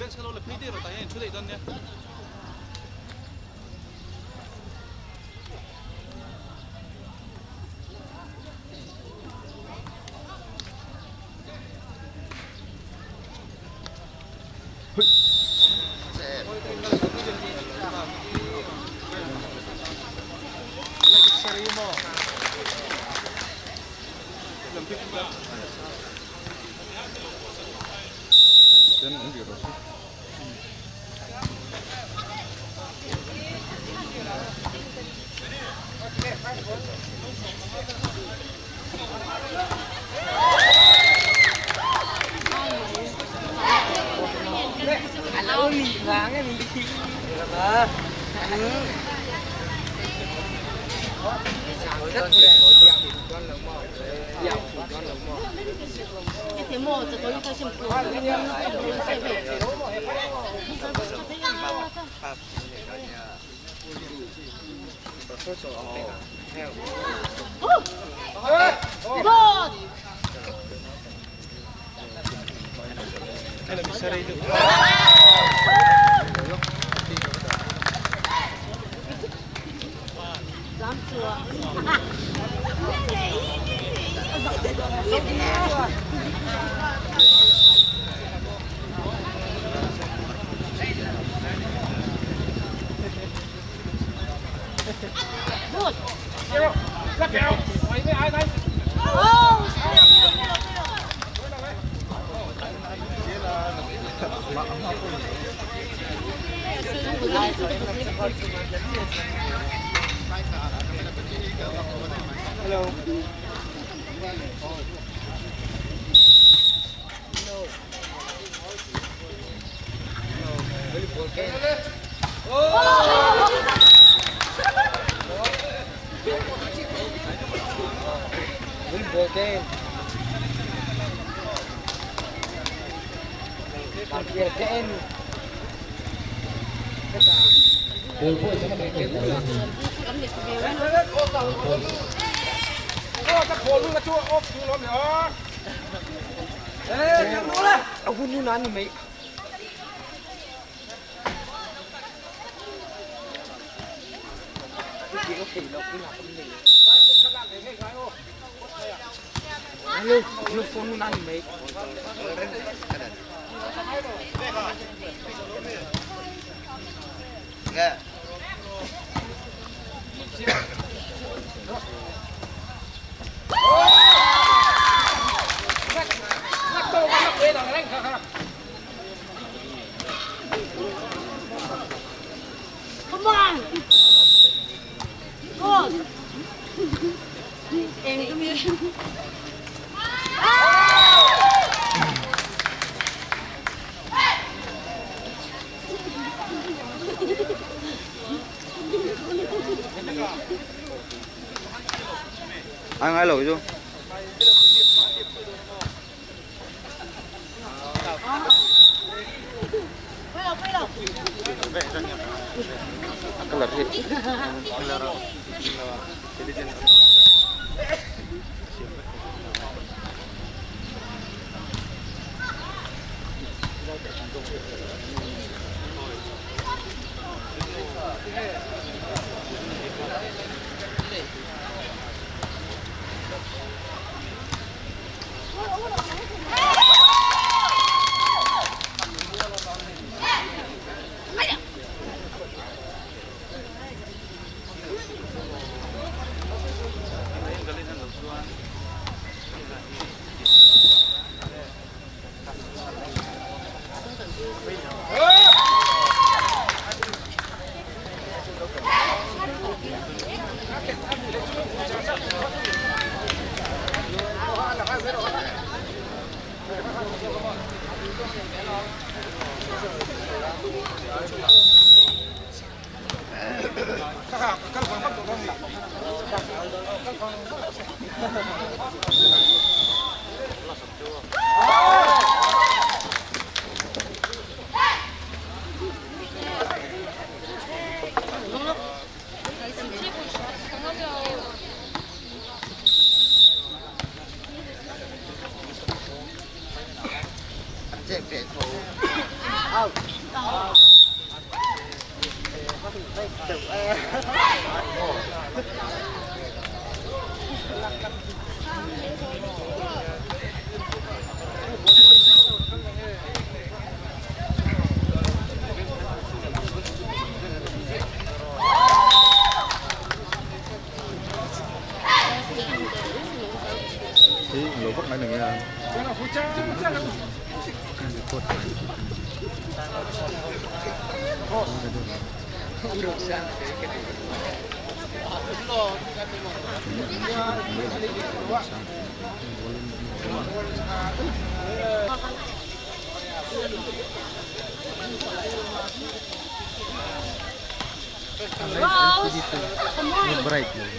Bench kha lo la phei daih rawh tah hian in thu daih dawn nia. Ai ngai lo chu. Colour hi. Bright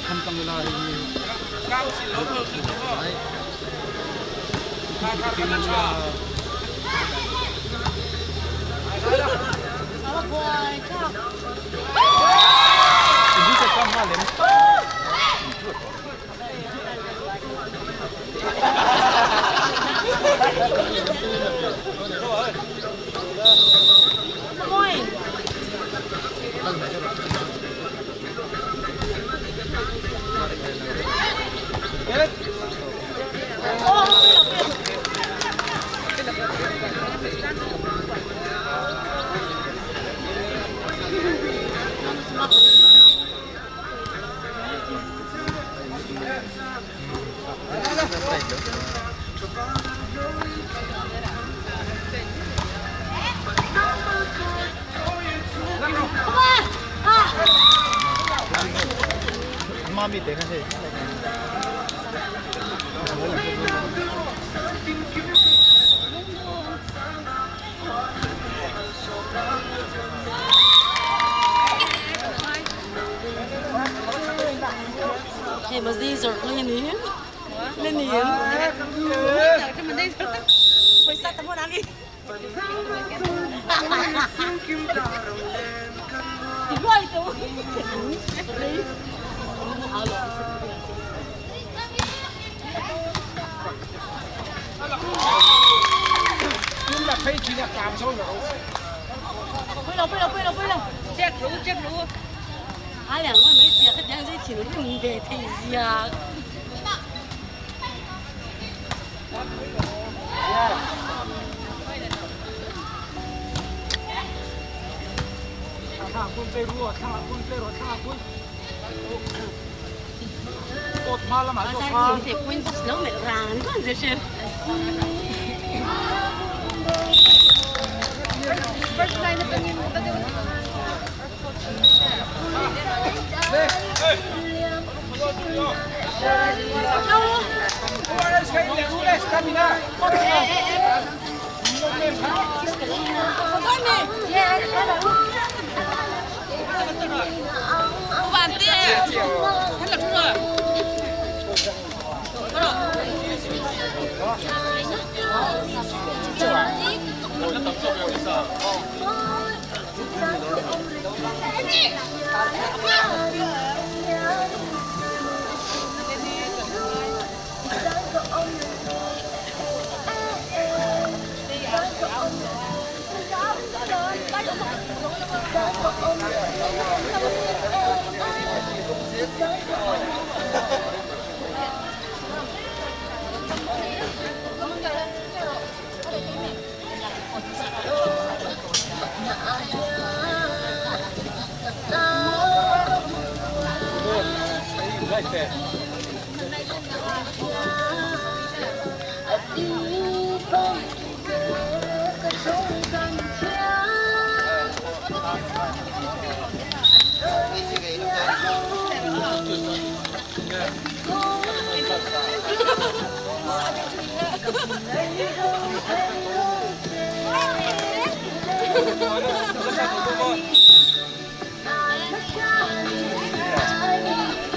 kham tlang ila hei hi Mami te kha hei. Hei masdi zawrh lai a ni la ni em pawisa tam hmun ang i ruai tawh 他两个没接，他两个挺硬的，挺香。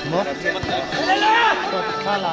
Maw? Thla la.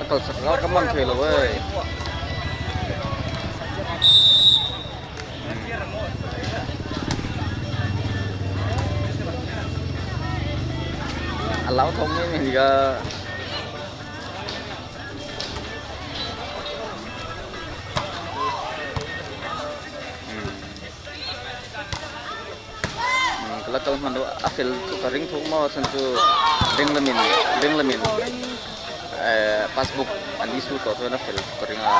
A kalsak a ka man thei lo e. A lau thawng em em ka. Ka la kal hman lo a fel chu ka ring thuk maw a chhan chu bank lamin bank lamin eh passbook an issue tawh chuan a fel chu ka ring a.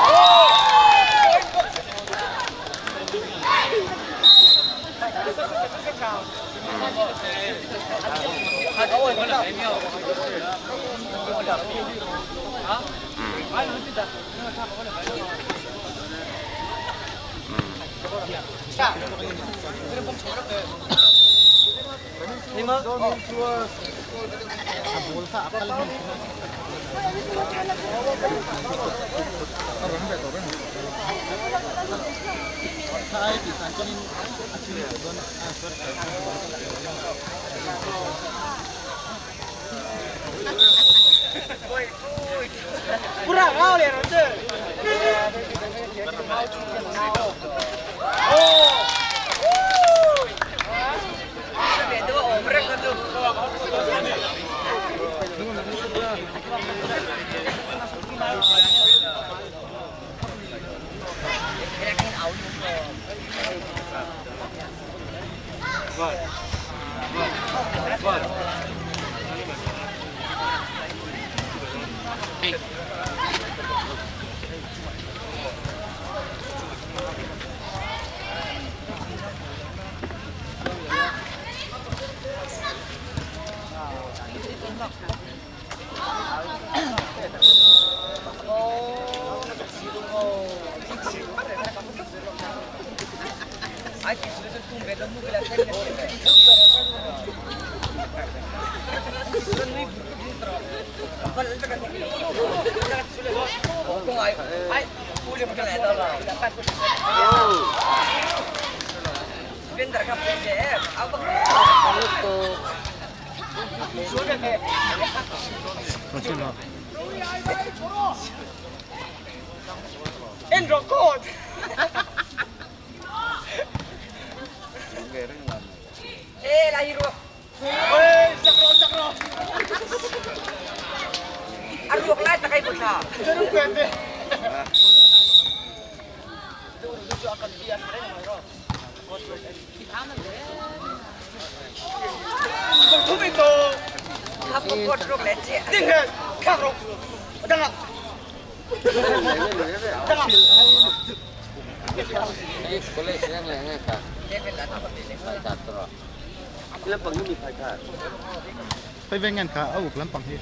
Phai ve ngan kha a uk lampang hi.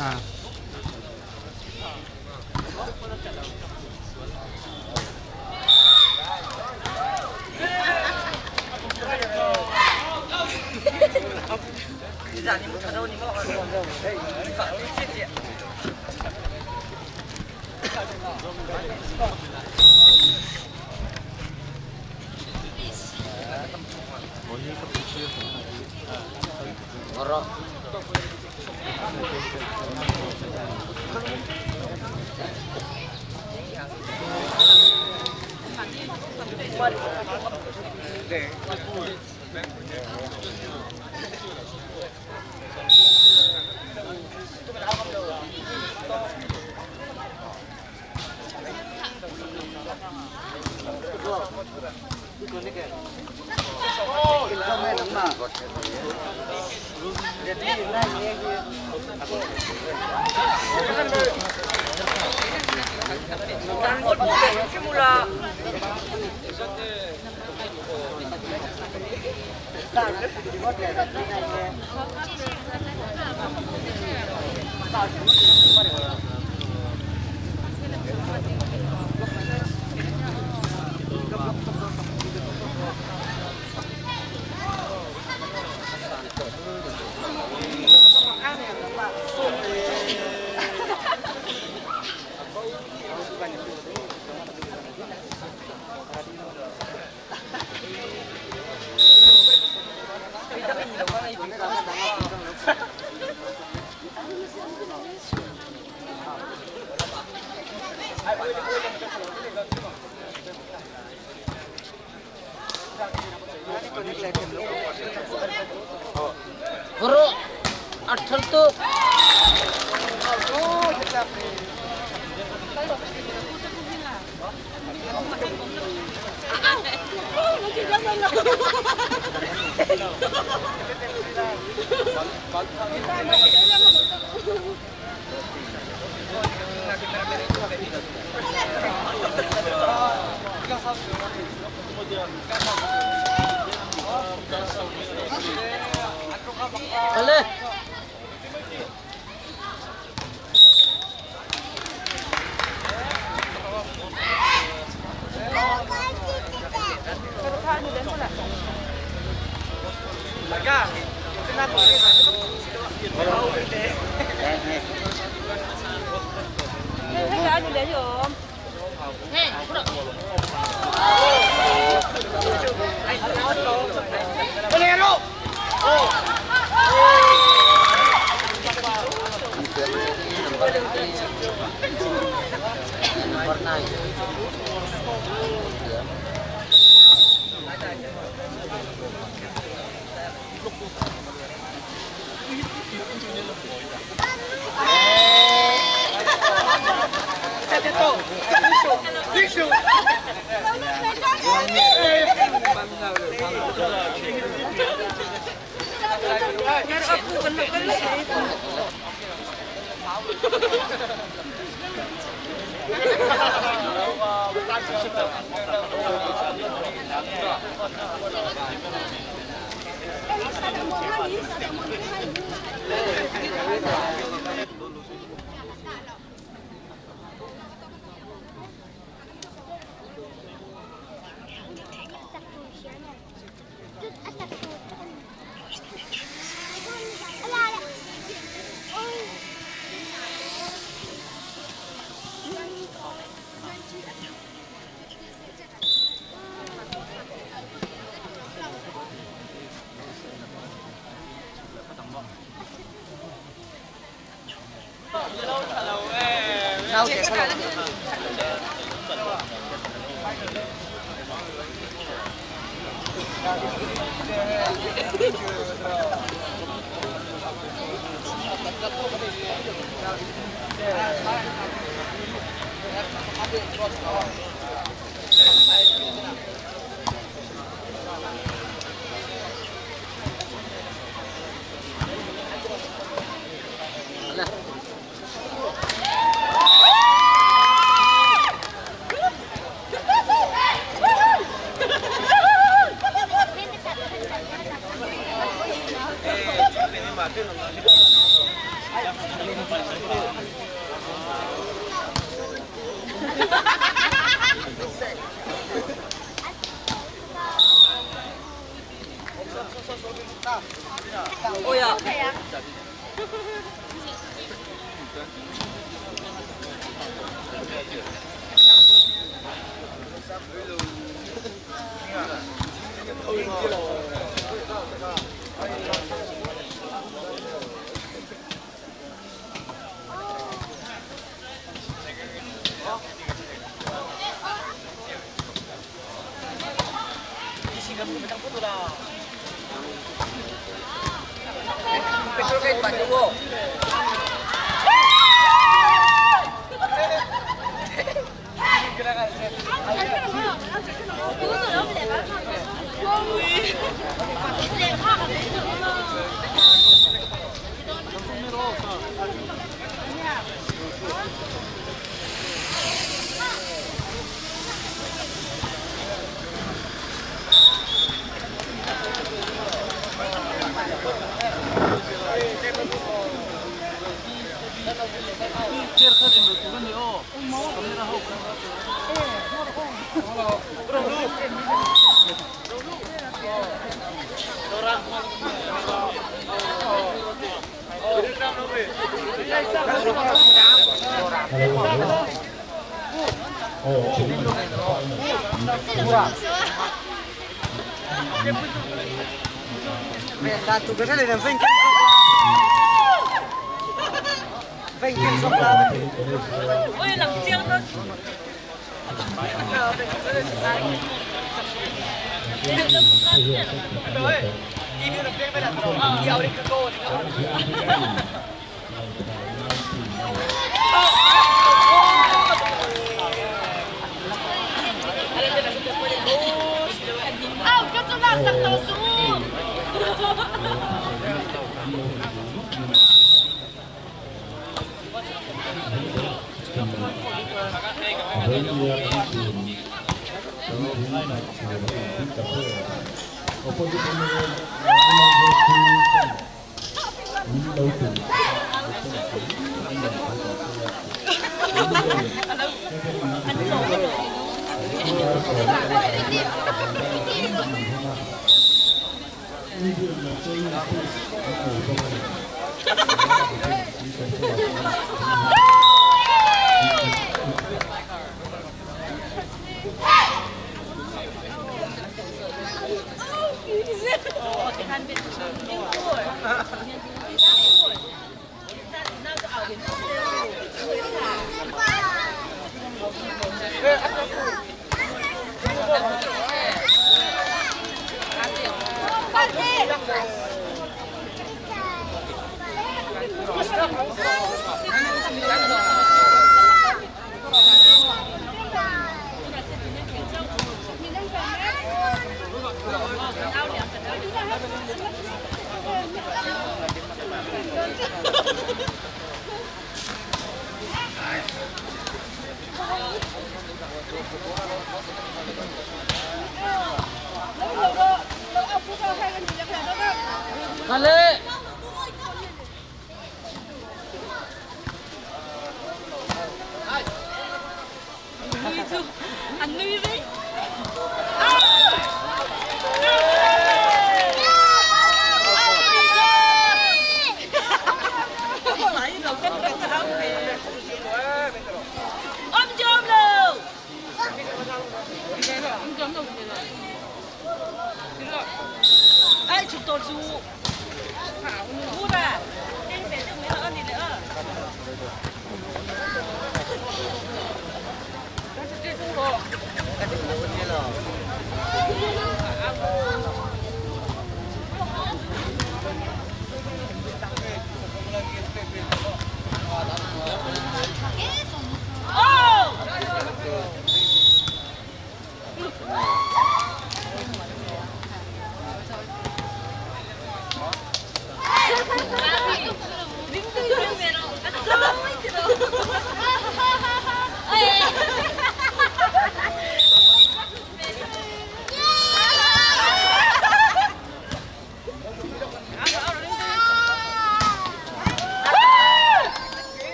À.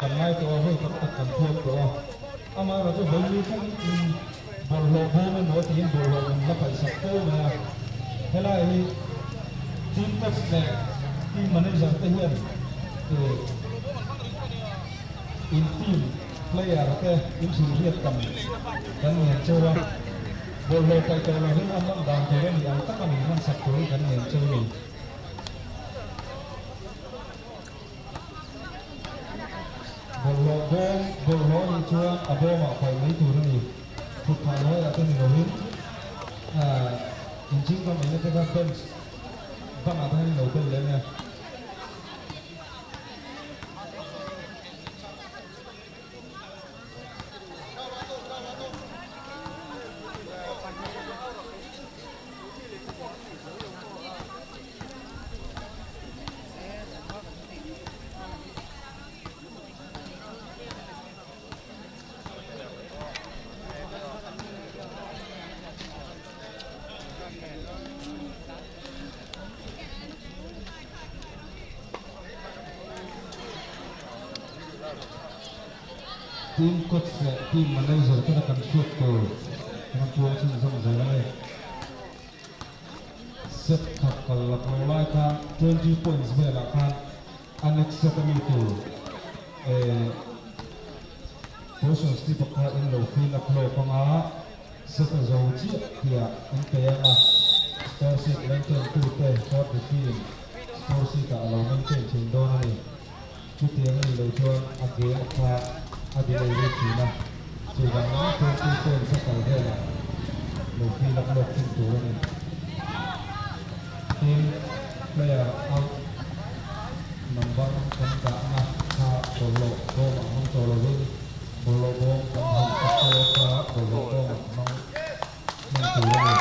Kan ngai tawh a, vawi tam tak kan thuam tawh a, amaherawh chu vawi thleng in bawlhhlawh bawm emaw tiin bawlhhlawh min la paihsak fo mai a, helai hi team coach leh team manager te hian in team player te in hrilhriat tam kan ngen cheu a, bawlhhlawh paih tawh lovin a hman dan tur a nih ang taka min hmansak turin kan ngen cheu a ni. Bawlhhlawh bawm, bawlhhlawh a nih chuan a bawmah paih mai tur a ni. Thutphah hnuaiah te ni lovin inching kam eina te kha bench bangah te hian lo bel leh ania. Team coach leh team manager tena kan hriat tur kan rawn puang chhunzawm zel a ni. Set khat kal lak lo lai khan 20 points velah khan a next set a mi tur eh questions te bawk kha in lo fill up hlawk anga set a zo chiah tih ah in pe anga score sheet maintain tu te court referee in score sheet ah a lo maintain thin dawn a ni. Chutiang a nih loh chuan a game kha a delay rei thin a, chuvangin 20 points a kal velah lo fill up lawk thin tur a ni. Tin, player out number kan dahna kha bawlhhlawh bawmah hmang tawh lovin bawlhhlawh bawm kan hawn tak te kha bawlhhlawh bawmah hmang hman tur a ni.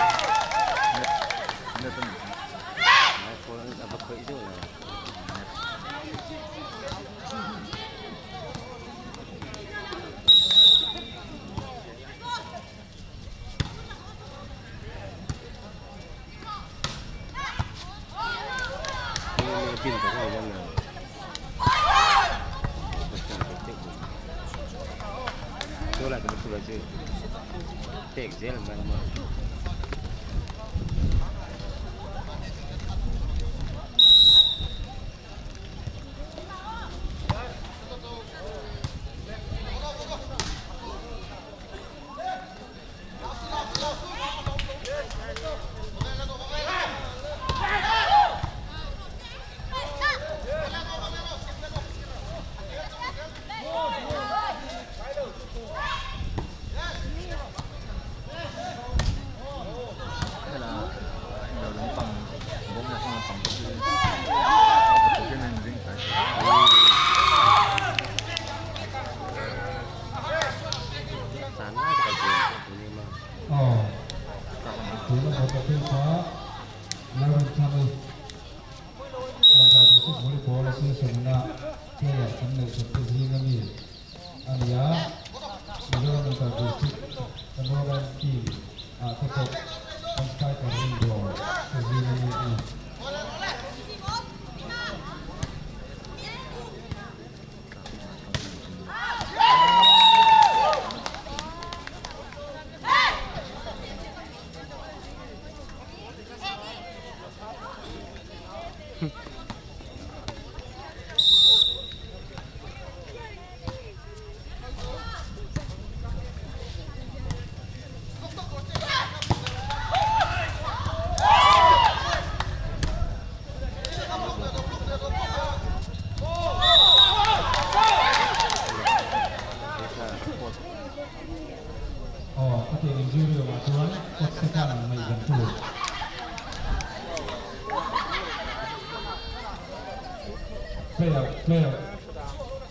Player player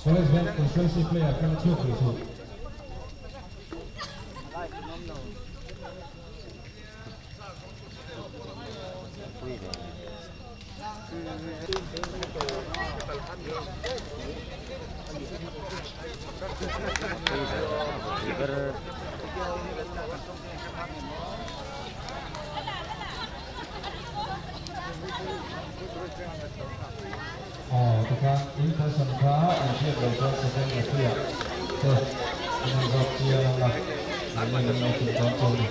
College Veng Constituency player kha la chhuak rih suh. Aw tikhan in person kha in hriat lo chuan second referee ah te an han zawt chiang ang a, an in an lo hrilh dawn chu a ni.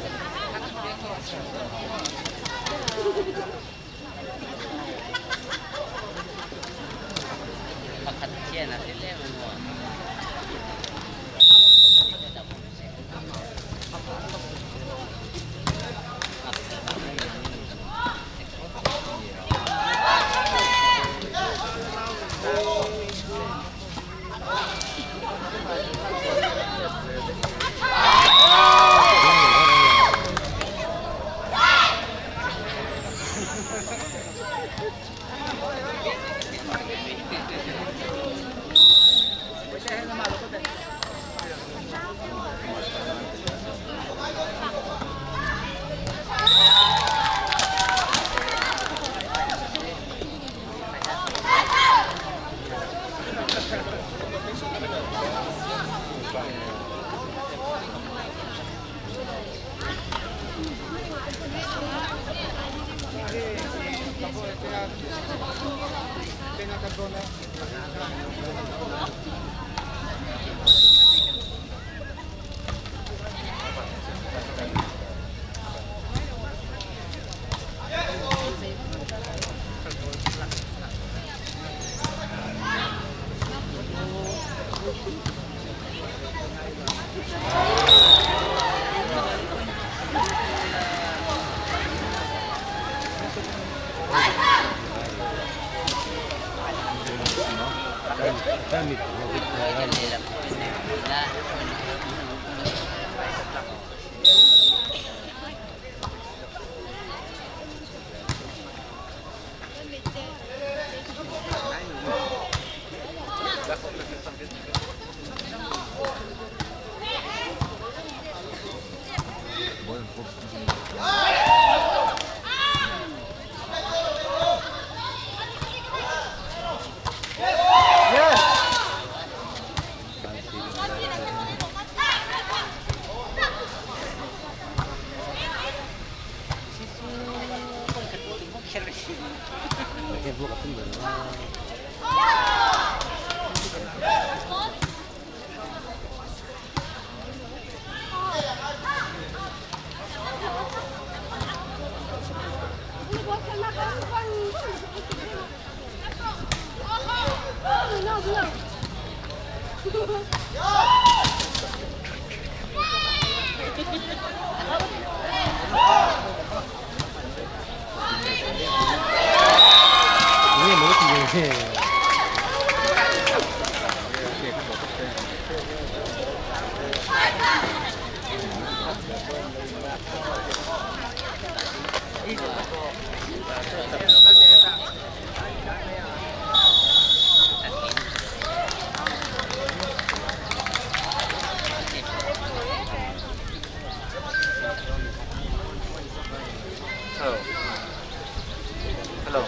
Hello.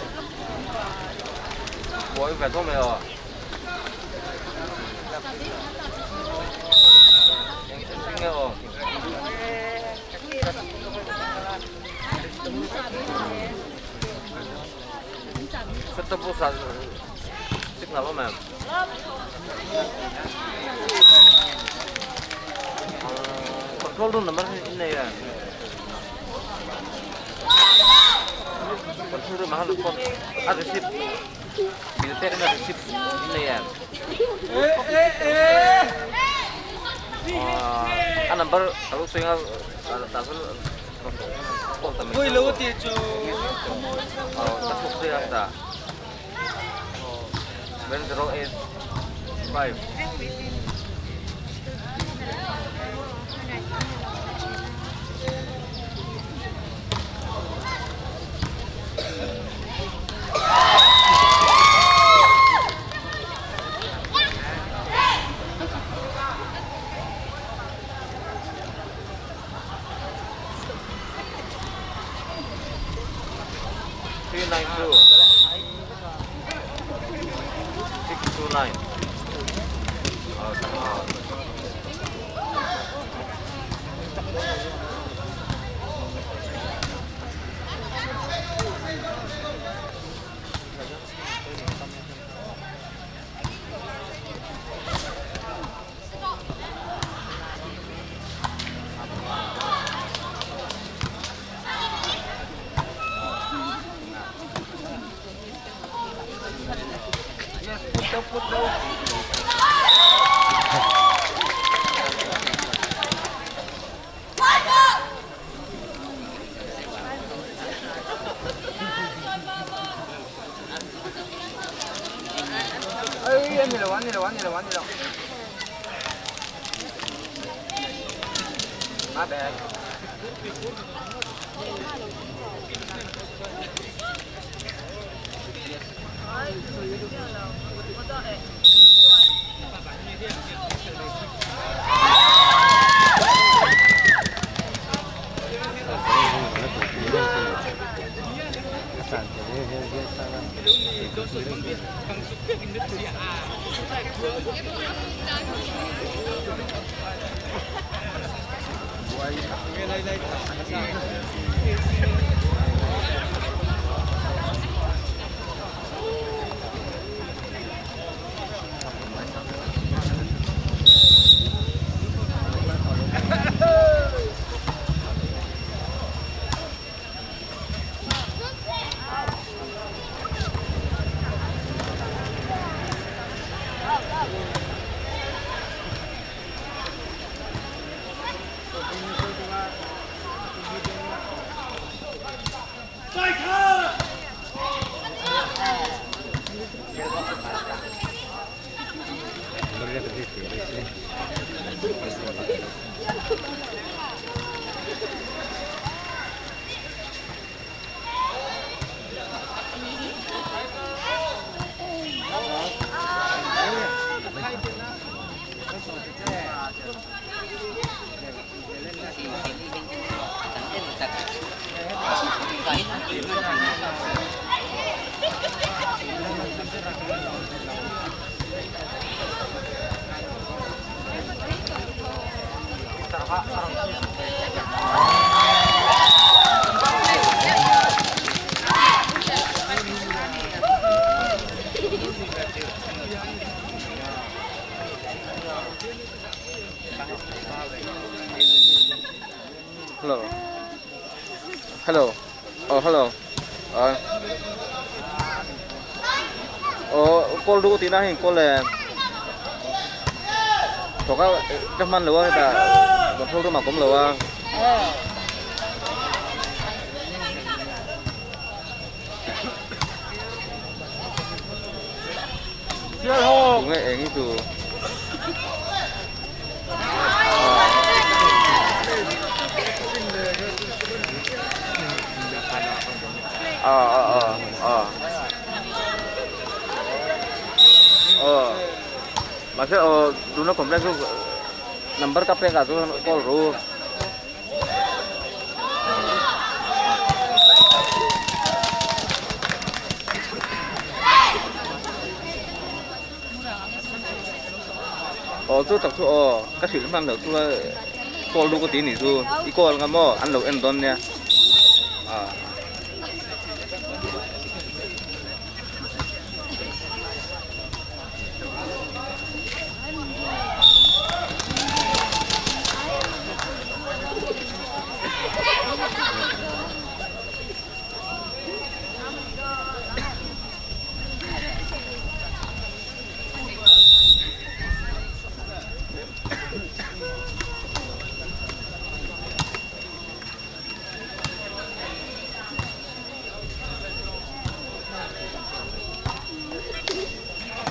我一百多没有。应该哦。Set up sa signal ba ma'am? Control room number in này. Control room mahal phone. A receipt. Bill pay na receipt in này. A number alo swing a ta Ui lâu thì chú. Ờ, ta phục đây ta. 085. 392 629 My bad. Hello. Hello. Oh, hello. Oh, call du tí na hình call là có các các man lúa ta còn không mà cũng lúa. Cũng nghe anh chú. Mà sẽ đúng nó complex number ka pe ka chu call ru. Ờ chú tập chú ờ các sự mang được chú call ru có tí nỉ chú đi call ngắm mò ăn lẩu ăn đón nha.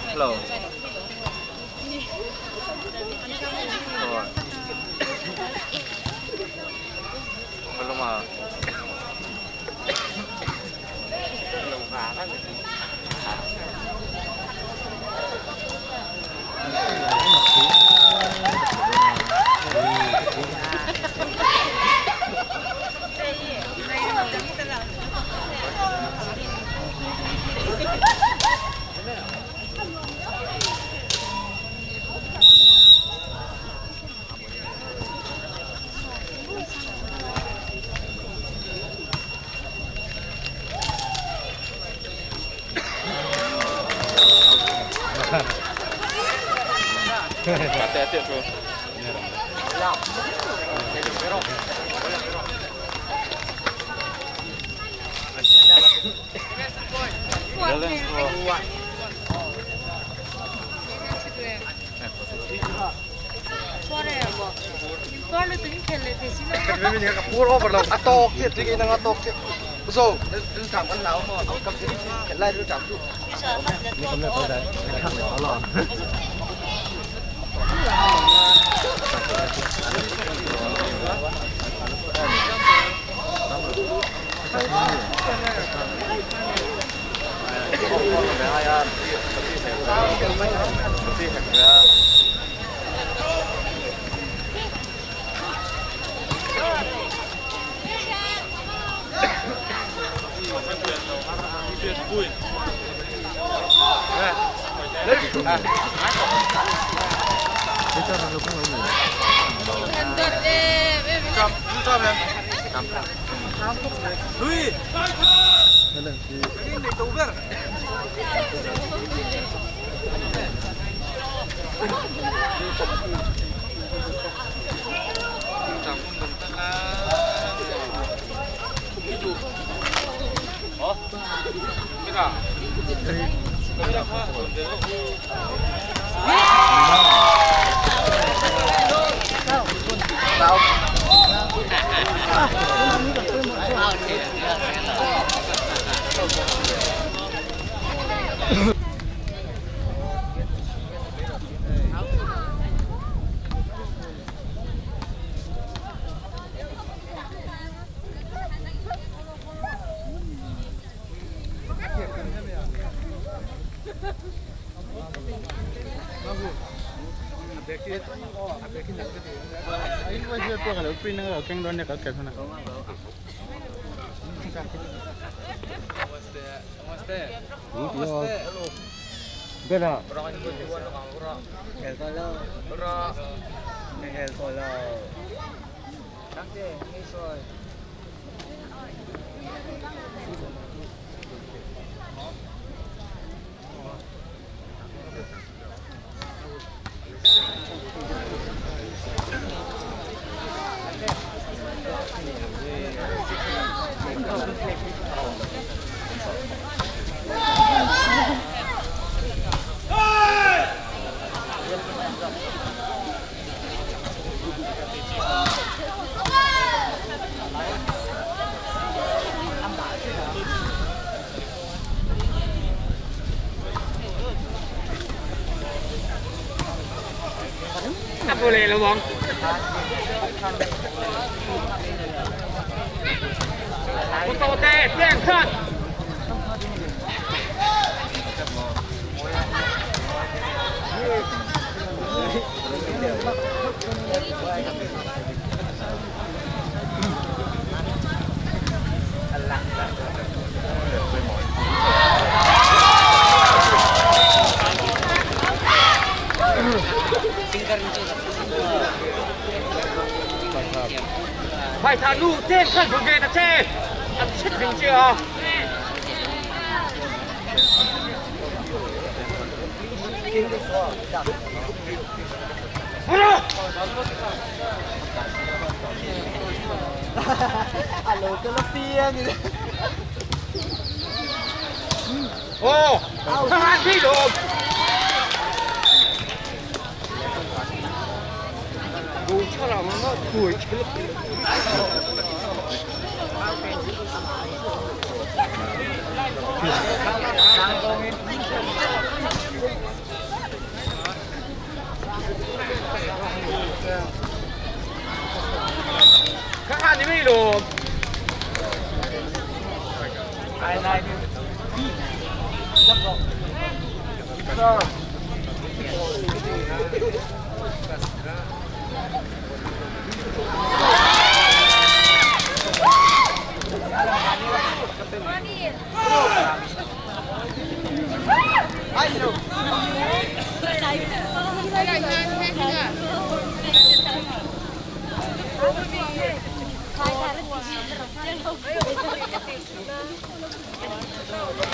Hello. Hello mà. Ka te chiah chu.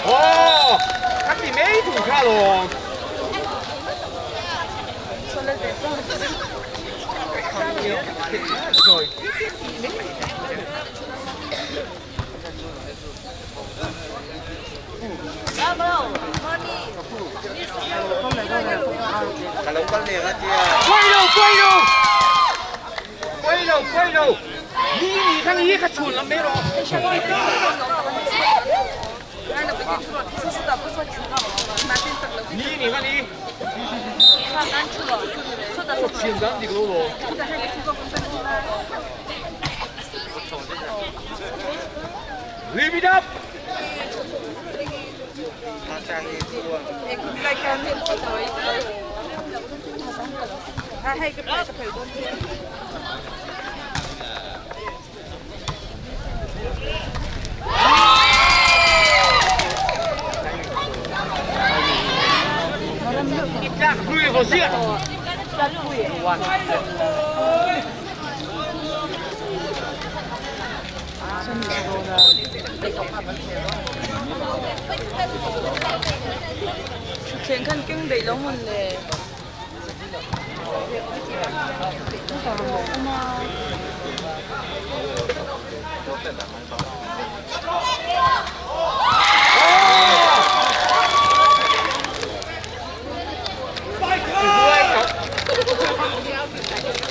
哦，他比没赌卡喽。Live it up! Thutthleng khan keng daih lo mawn le.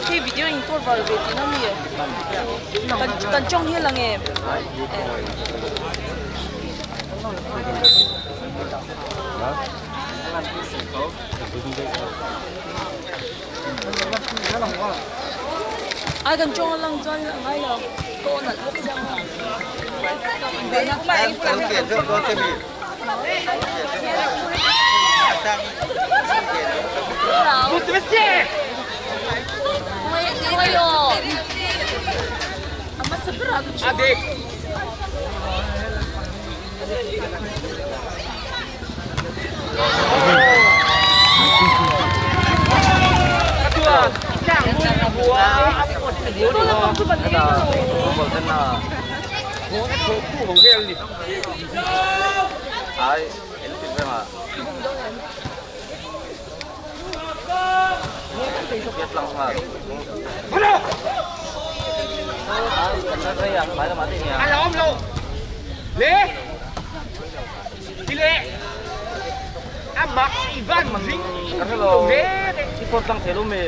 Hei video in tour var ve tihna mi kan kan tawng hi a lang em? Ai kan tawng a lang chuan a ngai lo ka aw nalh bawk sia maw. Ai, en ti venga. Biết lòng mà. Ăn là ôm đâu? Lê! Đi lê! Ăn mặc Ivan mà dính. Hello. Lê! Chỉ có tăng thế luôn mì.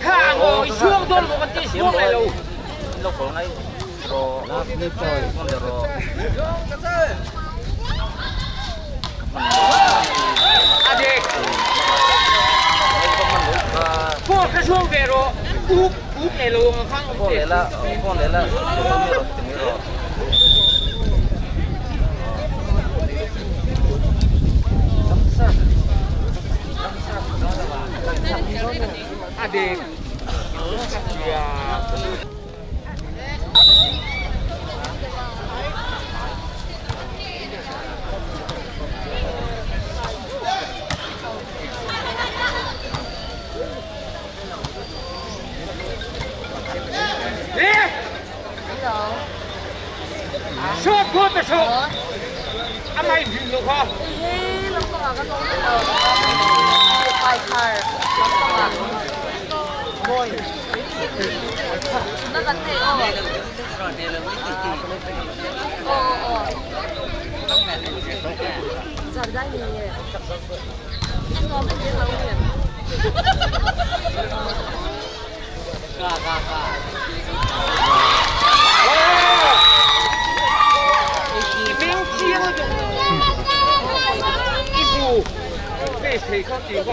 Thà ngồi xuống thôi mà còn đi xuống này đâu. Lâu cổ này. Rồi. Con để rồi. À đi. Phô cái xuống về rồi. Úp, úp này luôn không? Con để là, con để là. Rồi. À đi. Lê! Short good mà short. Ăn mày nhìn được không? Mình chia nó一步被谁靠地方？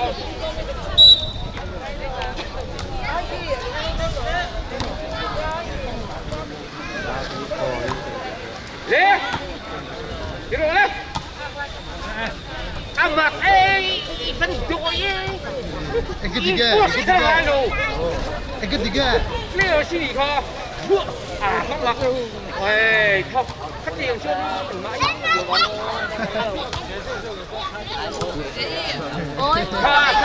来，你过来。阿妈，哎，一分多耶。 Engketiga, engketiga. 没有心里靠，我啊，好了，哎，靠，他这样说，妈呀！看看，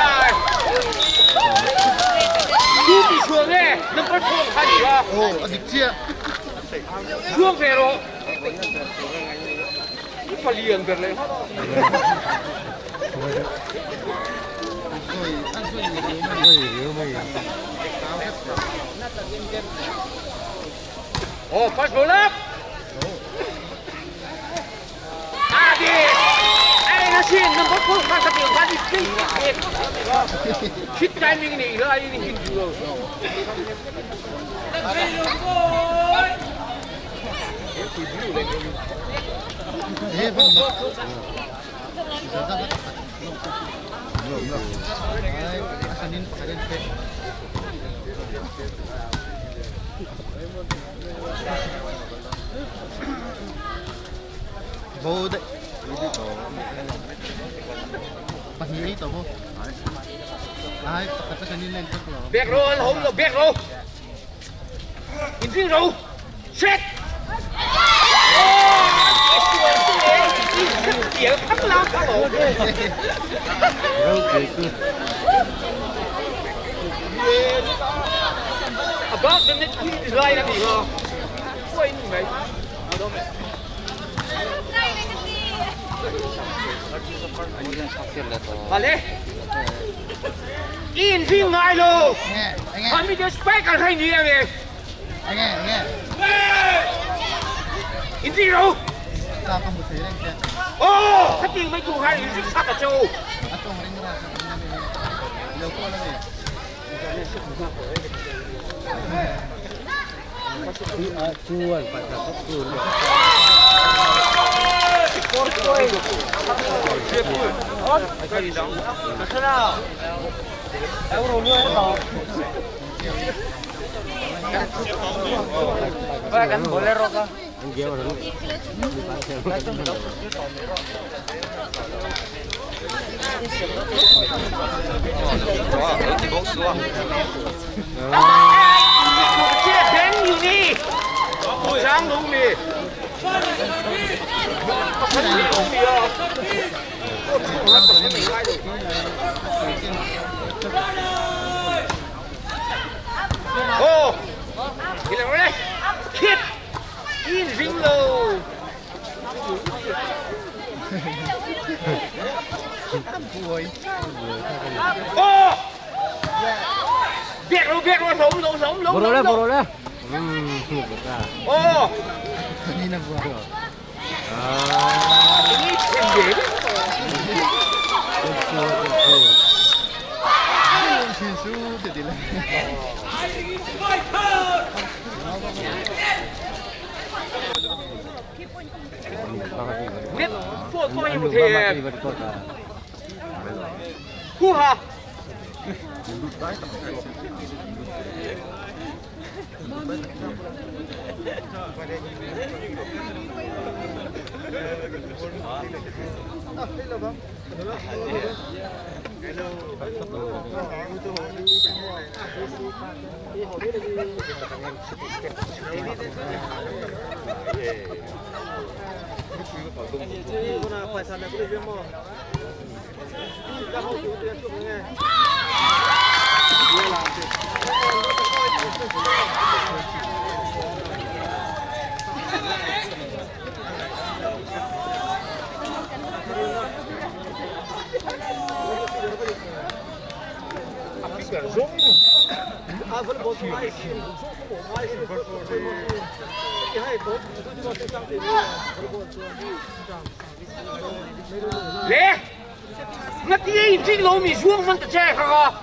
你比说的，那不说看你啊？ 哦，你接。说飞了，你把脸给来。Oh, first roll up. À đi. Ai nó xin number 4 mà cái điều mà đi đi. Hit timing này là ai đi hit rồi. Ê, vẫn mặc. Vô đấy. Pahnih to mo. Ai, pakata kanina yung tatlo. Back row, home row, back row. In row. Set. 点看不拉看喽。Above the net, line up here. Wait, mate. Vale. In 进来喽。还没得spike 看你啊！ Anh nghe, anh nghe. In 进 row. Sao không một thế anh kia? 哦，他顶没中还是差个球。 À, trông anh ra. Lâu quá rồi. 这边有你，张龙的，很牛的啊！我从来不是没来的。哦，你两个来，切，一人喽。哦，别喽别喽，走走走走。 Boro le, boro le. 哦， Kanina buha. 你前面。 Xin su thì đi lên. 你做做一天，呼哈。 来，我第一进楼米双分的这个。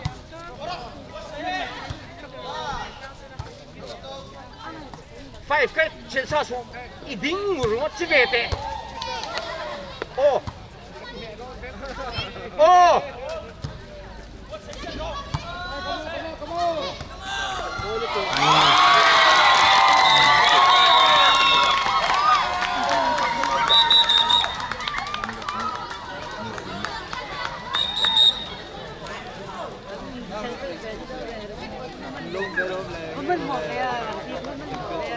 Five 个检查出一定没容几百的。哦，哦。 我们好呀，我们好呀。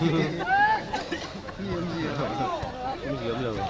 Ni awmzia. Awmzia awm lo.